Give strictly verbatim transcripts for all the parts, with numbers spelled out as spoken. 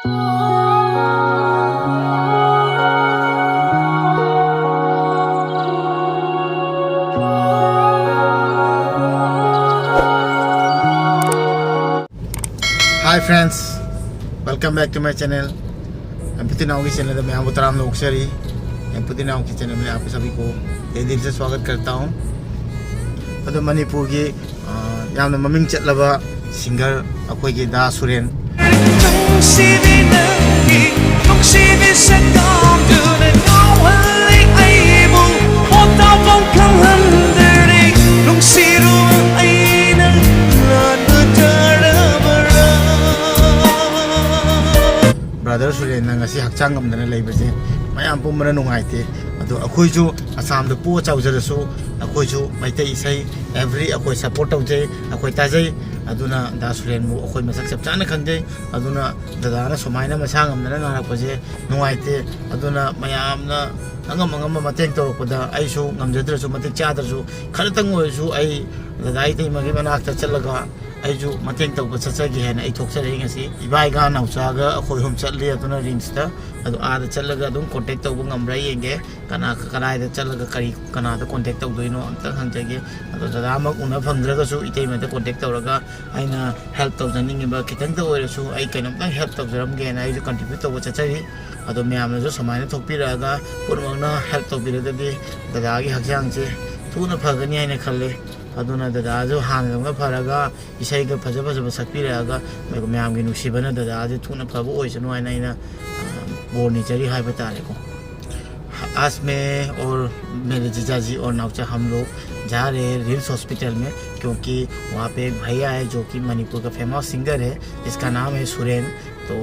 Hi friends, welcome back to my channel. M P T नाव की channel में आपको तराम लोग से रही। एम पी टी नाव की चैनल में आप सभी को तहे दिल से स्वागत करता हूँ। ꯑꯗꯣ ꯃꯅꯤꯄꯨꯔꯒꯤ, ꯑ, ꯌꯥꯝꯅ ꯃꯃꯤꯡ ꯆꯠꯂꯕ ꯁꯤꯡꯒꯔ ꯑꯩꯈꯣꯏꯒꯤ ꯗꯥ ꯁꯨꯔꯦꯟ꯫ ꯅꯨꯡꯁꯤꯕꯤ ꯅꯪꯒꯤ ꯅꯨꯡꯁꯤꯕꯤ ꯁꯛꯇꯝꯗꯨꯅ ꯉꯥꯎꯍꯜꯂꯤ ꯑꯩꯕꯨ꯫ ꯄꯣꯊꯥꯐꯝ ꯈꯪꯍꯟꯗꯔꯦ ꯅꯨꯡꯁꯤꯔꯨꯕ ꯑꯩꯅ ꯂꯥꯟꯕ ꯇꯥꯔꯕ꯭ꯔꯥ? ꯕ꯭ꯔꯥꯗꯔ ꯁꯨꯔꯦꯟꯅ ꯉꯁꯤ ꯍꯛꯆꯥꯡ ꯉꯝꯗꯅ ꯂꯩꯕꯁꯦ ꯃꯌꯥꯝ ꯄꯨꯝꯕꯅ ꯅꯨꯡꯉꯥꯏꯇꯦ꯫ ꯑꯗꯣ ꯑꯩꯈꯣꯏꯁꯨ ꯑꯁꯥꯝꯗ ꯄꯣ ꯆꯥꯎꯖꯔꯁꯨ ꯑꯩꯈꯣꯏꯁꯨ ꯃꯩꯇꯩ ꯏꯁꯩ every ꯑꯩꯈꯣꯏ ꯁꯞꯄꯣꯔꯠ ꯇꯧꯖꯩ, ꯑꯩꯈꯣꯏ ꯇꯥꯖꯩ꯫ ꯑꯗꯨꯅ ꯗꯥ ꯁꯨꯔꯦꯟꯕꯨ ꯑꯩꯈꯣꯏ ꯃꯁꯛ ꯆꯞ ꯆꯥꯅ ꯈꯪꯖꯩ꯫ ꯑꯗꯨꯅ ꯗꯗꯥꯅ ꯁꯨꯃꯥꯏꯅ ꯃꯁꯥ ꯉꯝꯗꯅ ꯅꯥꯔꯛꯄꯁꯦ ꯅꯨꯡꯉꯥꯏꯇꯦ꯫ ꯑꯗꯨꯅ ꯃꯌꯥꯝꯅ ꯑꯉꯝ ꯑꯉꯝꯕ ꯃꯇꯦꯡ ꯇꯧꯔꯛꯄꯗ ꯑꯩꯁꯨ ꯉꯝꯖꯗ꯭ꯔꯁꯨ ꯃꯇꯤꯛ ꯆꯥꯗ꯭ꯔꯁꯨ ꯈꯔꯇꯪ ꯑꯣꯏꯔꯁꯨ ꯑꯩ ꯗꯗꯥ ꯏꯇꯩꯃꯒꯤ ꯃꯅꯥꯛꯇ ꯆꯠꯂꯒ ꯑꯩꯁꯨ ꯃꯇꯦꯡ ꯇꯧꯕ ꯆꯠꯆꯒꯦ ꯍꯥꯏꯅ ꯑꯩ ꯊꯣꯛꯆꯔꯛꯏ ꯉꯁꯤ꯫ ꯏꯕꯥꯏꯒ ꯅꯥꯎꯆꯥꯒ ꯑꯩꯈꯣꯏ ꯑꯍꯨꯝ ꯆꯠꯂꯤ꯫ ꯑꯗꯨꯅ ꯔꯤꯝꯁꯇ ꯑꯗꯨ ꯑꯥꯗ ꯆꯠꯂꯒ ꯑꯗꯨꯝ ꯀꯣꯟꯇꯦꯛ ꯇꯧꯕ ꯉꯝꯕ꯭ꯔꯥ ꯌꯦꯡꯒꯦ꯫ ꯀꯅꯥ ꯀꯗꯥꯏꯗ ꯆꯠꯂꯒ ꯀꯔꯤ ꯀꯅꯥꯗ ꯀꯣꯟꯇꯦꯛ ꯇꯧꯗꯣꯏꯅꯣ ꯑꯝꯇꯪ ꯍꯪꯖꯒꯦ꯫ ꯑꯗꯣ ꯗꯗꯥꯃꯛ ꯎꯅ ꯐꯪꯗ꯭ꯔꯒꯁꯨ ꯏꯇꯩꯃꯗ ꯀꯣꯟꯇꯦꯛ ꯇꯧꯔꯒ ꯑꯩꯅ ꯍꯦꯜꯞ ꯇꯧꯖꯅꯤꯡꯉꯤꯕ ꯈꯤꯇꯪꯗ ꯑꯣꯏꯔꯁꯨ ꯑꯩ ꯀꯩꯅꯣꯝꯇꯪ ꯍꯦꯜꯞ ꯇꯧꯖꯔꯝꯒꯦꯅ ꯑꯩꯁꯨ ꯀꯟꯇ꯭ꯔꯤꯕ꯭ꯌꯨꯠ ꯇꯧꯕ ꯆꯠꯆꯔꯤ꯫ ꯑꯗꯣ ꯃꯌꯥꯝꯅꯁꯨ ꯁꯨꯃꯥꯏꯅ ꯊꯣꯛꯄꯤꯔꯛꯑꯒ ꯄꯨꯝꯅꯃꯛꯅ ꯍꯦꯜꯞ ꯇꯧꯕꯤꯔꯒꯗꯤ ꯗꯗꯥꯒꯤ ꯍꯛꯆꯥꯡꯁꯦ ꯊꯨꯅ ꯐꯒꯅꯤ ꯍꯥꯏꯅ ꯈꯜꯂꯦ꯫ ꯑꯗꯨꯅ ꯗꯗꯥꯁꯨ ꯍꯥꯟꯅꯗꯧꯅ ꯐꯔꯒ ꯏꯁꯩꯒ ꯐꯖ ꯐꯖꯕ ꯁꯛꯄꯤꯔꯛꯑꯒ ꯃꯌꯥꯝꯒꯤ ꯅꯨꯡꯁꯤꯕꯅ ꯗꯗꯥꯁꯦ ꯊꯨꯅ ꯐꯕ ꯑꯣꯏꯁꯅꯨ ꯍꯥꯏꯅ ꯑꯩꯅ, ꯑ, ꯕꯣꯔ ꯅꯤꯖꯔꯤ ꯍꯥꯏꯕ ꯇꯥꯔꯦꯀꯣ꯫ आज मैं और मेरे जीजा जी और नाउचा हम लोग जा रहे हैं रिम्स हॉस्पिटल में, क्योंकि वहाँ पे एक भैया है जो कि मणिपुर का फेमस सिंगर है, जिसका नाम है सुरेन। तो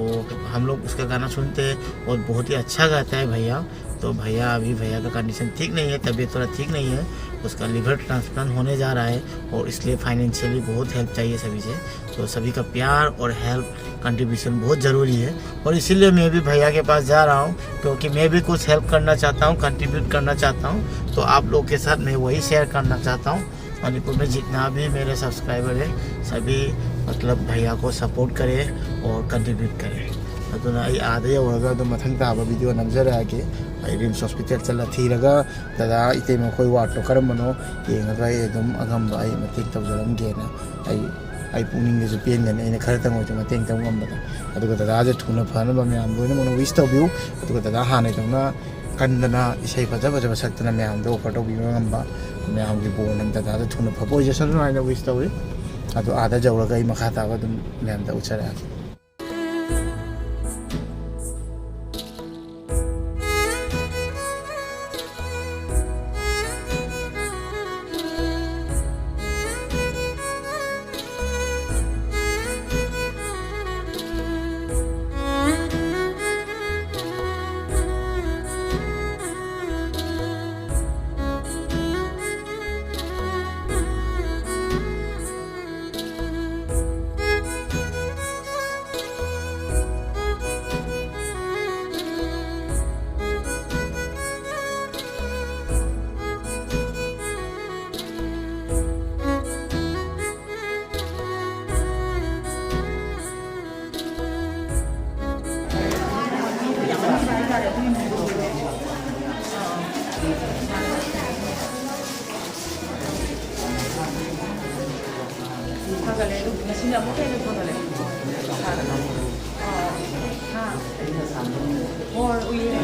हम लोग उसका गाना सुनते हैं और बहुत ही अच्छा गाता है भैया। तो भैया, अभी भैया का कंडीशन ठीक नहीं है, तबीयत थोड़ा ठीक नहीं है, उसका लिवर ट्रांसप्लांट होने जा रहा है और इसलिए फाइनेंशियली बहुत हेल्प चाहिए सभी से। तो सभी का प्यार और हेल्प, कंट्रीब्यूशन बहुत ज़रूरी है और इसीलिए मैं भी भैया के पास जा रहा हूँ, क्योंकि मैं भी कुछ हेल्प करना चाहता हूँ, कंट्रीब्यूट करना चाहता हूँ। तो आप लोग के साथ मैं वही शेयर करना चाहता हूँ। मणिपुर में जितना भी मेरे सब्सक्राइबर है, सभी मतलब भैया को सपोर्ट करें और कंट्रीब्यूट करें। ꯑꯗꯨꯅ ꯑꯩ ꯑꯥꯗ ꯌꯧꯔꯒ ꯑꯗꯨꯝ ꯃꯊꯪ ꯇꯥꯕ ꯚꯤꯗꯤꯑꯣ ꯅꯝꯖꯔꯛꯑꯒꯦ꯫ ꯑꯩ ꯔꯤꯝꯁ ꯍꯣꯁꯄꯤꯇꯥꯜ ꯆꯠꯂ ꯊꯤꯔꯒ ꯗꯗꯥ, ꯏꯇꯩꯃ ꯈꯣꯏ ꯋꯥꯔꯗꯇꯣ ꯀꯔꯝꯕꯅꯣ ꯌꯦꯡꯉꯒ ꯑꯩ ꯑꯗꯨꯝ ꯑꯉꯝꯕ ꯑꯩ ꯃꯇꯦꯡ ꯇꯧꯖꯔꯝꯒꯦꯅ ꯑꯩ, ꯑꯩ ꯄꯨꯛꯅꯤꯡꯗꯁꯨ ꯄꯦꯟꯒꯅꯤ, ꯑꯩꯅ ꯈꯔꯇꯪ ꯑꯣꯏꯔꯁꯨ ꯃꯇꯦꯡ ꯇꯧ ꯉꯝꯕꯗ꯫ ꯑꯗꯨꯒ ꯗꯗꯥꯁꯦ ꯊꯨꯅ ꯐꯅꯕ ꯃꯌꯥꯝ ꯂꯣꯏꯅꯃꯛꯅ ꯋꯤꯁ ꯇꯧꯕꯤꯌꯨ꯫ ꯑꯗꯨꯒ ꯗꯗꯥ ꯍꯥꯟꯅꯩꯗꯧꯅ ꯀꯟꯗꯅ ꯏꯁꯩ ꯐꯖ ꯐꯖꯕ ꯁꯛꯇꯅ ꯃꯌꯥꯝꯗ ꯑꯣꯐꯔ ꯇꯧꯕꯤꯕ ꯉꯝꯕ, ꯃꯌꯥꯝꯒꯤ ꯕꯣꯟ ꯑꯃ ꯗꯗꯥꯗ ꯊꯨꯅ ꯐꯕ ꯑꯣꯏꯖꯁꯅꯨ ꯍꯥꯏꯅ ꯋꯤꯁ ꯇꯧꯏ꯫ ꯑꯗꯣ ꯑꯥꯗ ꯌꯧꯔꯒ ꯑꯩ ꯃꯈꯥ ꯇꯥꯕ ꯑꯗꯨꯝ ꯃꯌꯥꯝꯗ ꯎꯠꯆꯔꯛꯑꯒꯦ꯫ ꯐꯒꯠꯂꯦ, ꯑꯗꯨ ꯉꯁꯤꯅ ꯑꯃꯨꯛꯀ ꯍꯦꯟꯅ ꯐꯒꯠꯂꯦ꯫ ꯍꯣꯏ, ꯎꯏꯌꯦ꯫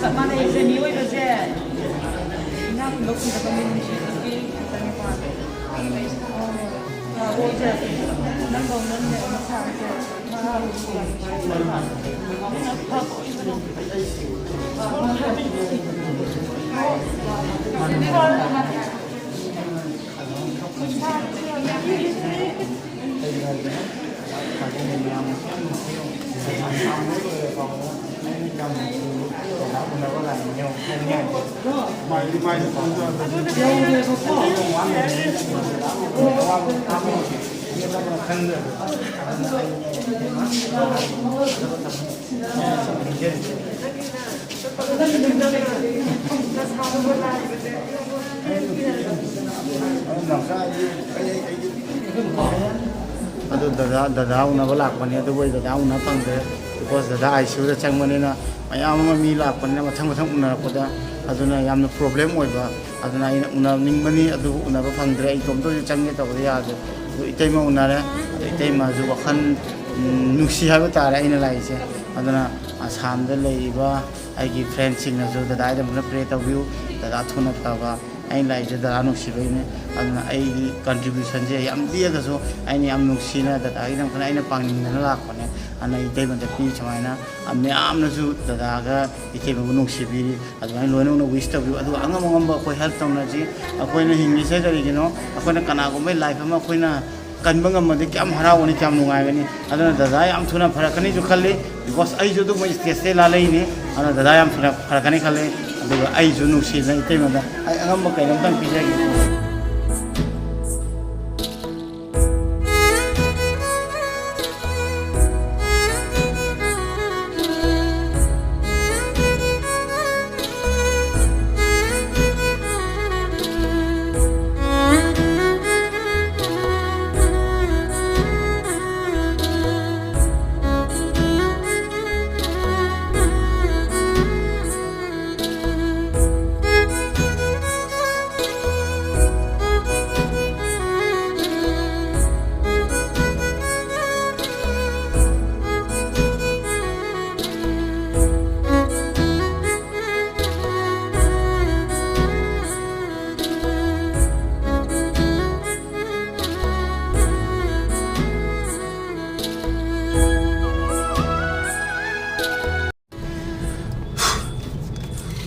ꯆꯞ ꯃꯥꯟꯅꯩꯁꯦ, ꯃꯤꯑꯣꯏꯕꯁꯦ ꯏꯅꯥꯛ ꯈꯨꯟꯕ ꯈꯨꯟꯗꯕ ꯃꯤ ꯅꯨꯡꯁꯤꯕꯒꯤ ꯈꯛꯇꯅꯤꯀꯣ꯫ ꯑꯗꯨ ꯗꯗꯥ, ꯗꯗꯥ ꯎꯅꯕ ꯂꯥꯛꯄꯅꯦ, ꯑꯗꯨꯕꯨ ꯑꯩ ꯗꯗꯥ ꯎꯅ ꯐꯪꯗ꯭ꯔꯦ꯫ Because ꯗꯗꯥ I C U ꯗ ꯆꯪꯕꯅꯤꯅ, ꯃꯌꯥꯝ ꯑꯃ ꯃꯤ ꯂꯥꯛꯄꯅꯤꯅ, ꯃꯊꯪ ꯃꯊꯪ ꯎꯅꯔꯛꯄꯗ, ꯑꯗꯨꯅ ꯌꯥꯝꯅ problem ꯑꯣꯏꯕ꯫ ꯑꯗꯨꯅ ꯑꯩꯅ ꯎꯅꯅꯤꯡꯕꯅꯤ, ꯑꯗꯨꯕꯨ ꯎꯅꯕ ꯐꯪꯗ꯭ꯔꯦ꯫ ꯑꯩ ꯏꯇꯣꯝꯇ ꯑꯣꯏꯅ ꯆꯪꯒꯦ ꯇꯧꯕꯗ ꯌꯥꯗ꯭ꯔꯦ꯫ ꯑꯗꯨ ꯏꯇꯩꯃ ꯎꯅꯔꯦ꯫ ꯑꯗꯨ ꯏꯇꯩꯃꯁꯨ ꯋꯥꯈꯜ, ꯎꯝ, ꯅꯨꯡꯁꯤ ꯍꯥꯏꯕ ꯇꯥꯔꯦ ꯑꯩꯅ ꯂꯥꯛꯏꯁꯦ꯫ ꯑꯗꯨꯅ ꯑꯁꯥꯝꯗ ꯂꯩꯔꯤꯕ ꯑꯩꯒꯤ friend ꯁꯤꯡꯅꯁꯨ ꯗꯗꯥꯒꯤꯗꯃꯛꯇ pray ꯇꯧꯕꯤꯌꯨ, ꯗꯗꯥ ꯊꯨꯅ ꯐꯕ꯫ ꯑꯩꯅ ꯂꯥꯛꯏꯁꯦ ꯗꯗꯥ ꯅꯨꯡꯁꯤꯕꯒꯤꯅꯦ꯫ ꯑꯗꯨꯅ ꯑꯩꯒꯤ contribution ꯁꯦ ꯌꯥꯝ ꯄꯤꯛꯑꯒꯁꯨ ꯑꯩꯅ ꯌꯥꯝ ꯅꯨꯡꯁꯤꯅ ꯗꯗꯥꯒꯤꯗꯃꯛꯇ ꯑꯩꯅ ꯄꯥꯡꯅꯤꯡꯗꯅ ꯂꯥꯛꯄꯅꯦ꯫ ꯑꯗꯨꯅ ꯏꯇꯩꯃꯗ ꯄꯤ ꯁꯨꯃꯥꯏꯅ, ꯑ, ꯃꯌꯥꯝꯅꯁꯨ ꯗꯗꯥꯒ ꯏꯇꯩꯃꯕꯨ ꯅꯨꯡꯁꯤꯕꯤꯔꯤ꯫ ꯑꯗꯨꯃꯥꯏꯅ ꯂꯣꯏꯅꯃꯛꯅ wish ꯇꯧꯕꯤꯌꯨ꯫ ꯑꯗꯨꯒ ꯑꯉꯝ ꯑꯉꯝꯕ ꯑꯩꯈꯣꯏ help ꯇꯧꯅꯁꯤ꯫ ꯑꯩꯈꯣꯏꯅ ꯍꯤꯡꯉꯤꯁꯦ ꯀꯔꯤꯒꯤꯅꯣ? ꯑꯩꯈꯣꯏꯅ ꯀꯅꯥꯒꯨꯝꯕ life ꯑꯃ ꯑꯩꯈꯣꯏꯅ ꯀꯟꯕ ꯉꯝꯃꯗꯤ ꯀꯌꯥꯝ ꯍꯔꯥꯎꯒꯅꯤ, ꯀꯌꯥꯝ ꯅꯨꯡꯉꯥꯏꯒꯅꯤ꯫ ꯑꯗꯨꯅ ꯗꯗꯥ ꯌꯥꯝ ꯊꯨꯅ ꯐꯔꯛꯀꯅꯤꯁꯨ ꯈꯜꯂꯤ, because ꯑꯩꯁꯨ ꯑꯗꯨꯒꯨꯝꯕ stage ꯇꯩ ꯂꯥꯜꯂꯛꯏꯅꯤ꯫ ꯑꯗꯨꯅ ꯗꯗꯥ ꯌꯥꯝ ꯊꯨꯅ ꯐꯔꯛꯀꯅꯤ ꯈꯜꯂꯤ, ꯑꯗꯨꯒ ꯑꯩꯁꯨ ꯅꯨꯡꯁꯤꯗꯅ ꯏꯇꯩꯃꯗ ꯑꯩ ꯑꯉꯝꯕ ꯀꯩꯅꯣꯝꯇꯪ ꯄꯤꯖꯒꯦ꯫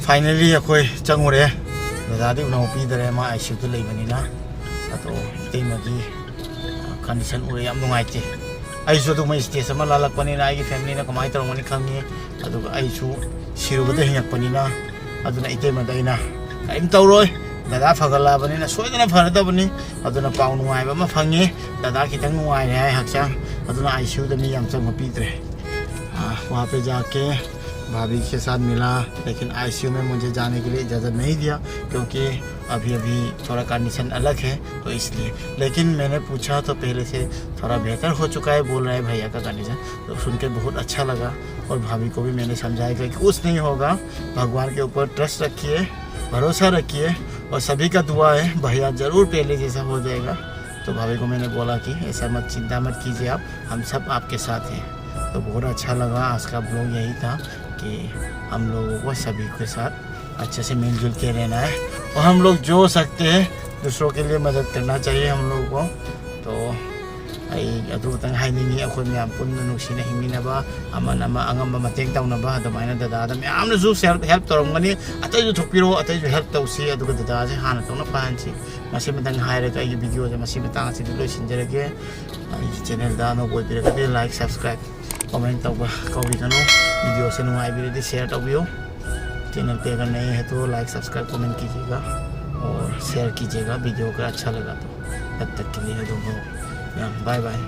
Finally ꯑꯩꯈꯣꯏ ꯆꯪꯉꯨꯔꯦ꯫ ꯗꯗꯥꯗꯤ ꯎꯅꯕ ꯄꯤꯗꯔꯦ, ꯃꯥ I C U ꯗ ꯂꯩꯕꯅꯤꯅ꯫ ꯑꯗꯣ ꯏꯇꯩꯃꯒꯤ, ꯑ, condition ꯎꯔꯦ, ꯌꯥꯝ ꯅꯨꯡꯉꯥꯏꯇꯦ꯫ ꯑꯩꯁꯨ ꯑꯗꯨꯒꯨꯝꯕ stage ꯑꯃ ꯂꯥꯜꯂꯛꯄꯅꯤꯅ ꯑꯩꯒꯤ family ꯅ ꯀꯃꯥꯏꯅ ꯇꯧꯔꯝꯒꯅꯤ ꯈꯪꯉꯤ꯫ ꯑꯗꯨꯒ ꯑꯩꯁꯨ ꯁꯤꯔꯨꯕꯗ ꯍꯤꯡꯉꯛꯄꯅꯤꯅ, ꯑꯗꯨꯅ ꯏꯇꯩꯃꯗ ꯑꯩꯅ ꯀꯔꯤꯝ ꯇꯧꯔꯣꯏ, ꯗꯗꯥ ꯐꯒꯠꯂꯛꯑꯕꯅꯤꯅ ꯁꯣꯏꯗꯅ ꯐꯔꯗꯕꯅꯤ꯫ ꯑꯗꯨꯅ ꯄꯥꯎ ꯅꯨꯡꯉꯥꯏꯕ ꯑꯃ ꯐꯪꯉꯤ, ꯗꯗꯥ ꯈꯤꯇꯪ ꯅꯨꯡꯉꯥꯏꯔꯦ ꯍꯥꯏ ꯍꯛꯆꯥꯡ꯫ ꯑꯗꯨꯅ I C U ꯗ ꯃꯤ ꯌꯥꯝ ꯆꯪꯕ ꯄꯤꯗ꯭ꯔꯦ꯫ ꯑ, वहाँ पे जाके भाभी के साथ मिला, लेकिन आईसीयू में मुझे जाने के लिए इजाज़त नहीं दिया, क्योंकि अभी अभी थोड़ा कंडीशन अलग है, तो इसलिए। लेकिन मैंने पूछा तो पहले से थोड़ा बेहतर हो चुका है बोल रहा है भैया का कंडीशन। तो सुन के बहुत अच्छा लगा, और भाभी को भी मैंने समझाया कि कुछ नहीं होगा, भगवान के ऊपर ट्रस्ट रखिए, भरोसा रखिए, और सभी का दुआ है, भैया ज़रूर पहले जैसा हो जाएगा। तो भाभी को मैंने बोला कि ऐसा मत, चिंता मत कीजिए आप, हम सब आपके साथ हैं। तो बहुत अच्छा लगा, आज का ब्लॉग यही था कि हम लोगों को सभी के साथ अच्छे से मिलजुल के रहना है, और हम लोग जो सकते हैं दूसरों के लिए मदद करना चाहिए हम लोगों को। तो ꯑꯩ ꯑꯗꯨ ꯈꯛꯇꯪ ꯍꯥꯏꯅꯤꯡꯉꯤ꯫ ꯑꯩꯈꯣꯏ ꯃꯌꯥꯝ ꯄꯨꯟꯅ ꯅꯨꯡꯁꯤꯅ ꯍꯤꯡꯃꯤꯟꯅꯕ, ꯑꯃꯅ ꯑꯃ ꯑꯉꯝꯕ ꯃꯇꯦꯡ ꯇꯧꯅꯕ꯫ ꯑꯗꯨꯃꯥꯏꯅ ꯗꯗꯥꯗ ꯃꯌꯥꯝꯅꯁꯨ ꯁꯦꯜꯞ ꯍꯦꯜꯞ ꯇꯧꯔꯝꯒꯅꯤ, ꯑꯇꯩꯁꯨ ꯊꯣꯛꯄꯤꯔꯣ, ꯑꯇꯩꯁꯨ ꯍꯦꯜꯞ ꯇꯧꯁꯤ꯫ ꯑꯗꯨꯒ ꯗꯗꯥꯁꯦ ꯍꯥꯟꯅ ꯇꯧꯅ ꯐꯍꯟꯁꯤ꯫ ꯃꯁꯤꯃꯇꯪ ꯍꯥꯏꯔꯒ ꯑꯩꯒꯤ ꯚꯤꯗꯤꯑꯣꯁꯦ ꯃꯁꯤ ꯃꯇꯥꯡ ꯑꯁꯤꯗ ꯂꯣꯏꯁꯤꯟꯖꯔꯒꯦ꯫ ꯑꯩꯒꯤ ꯆꯦꯅꯦꯜꯗ ꯑꯅꯧꯕ ꯑꯣꯏꯕꯤꯔꯒꯗꯤ ꯂꯥꯏꯛ, ꯁꯕꯁꯀ꯭ꯔꯥꯏꯕ, ꯀꯣꯃꯦꯟ ꯇꯧꯕ ꯀꯥꯎꯕꯤꯒꯅꯨ꯫ ꯚꯤꯗꯤꯑꯣꯁꯦ ꯅꯨꯡꯉꯥꯏꯕꯤꯔꯗꯤ ꯁꯦꯌꯔ ꯇꯧꯕꯤꯌꯨ꯫ चैनल पे अगर नए हैं तो लाइक, सब्सक्राइब, कमेंट कीजिएगा और शेयर कीजिएगा वीडियो अगर अच्छा लगा तो। तब तक के लिए दोनों बाय बाय।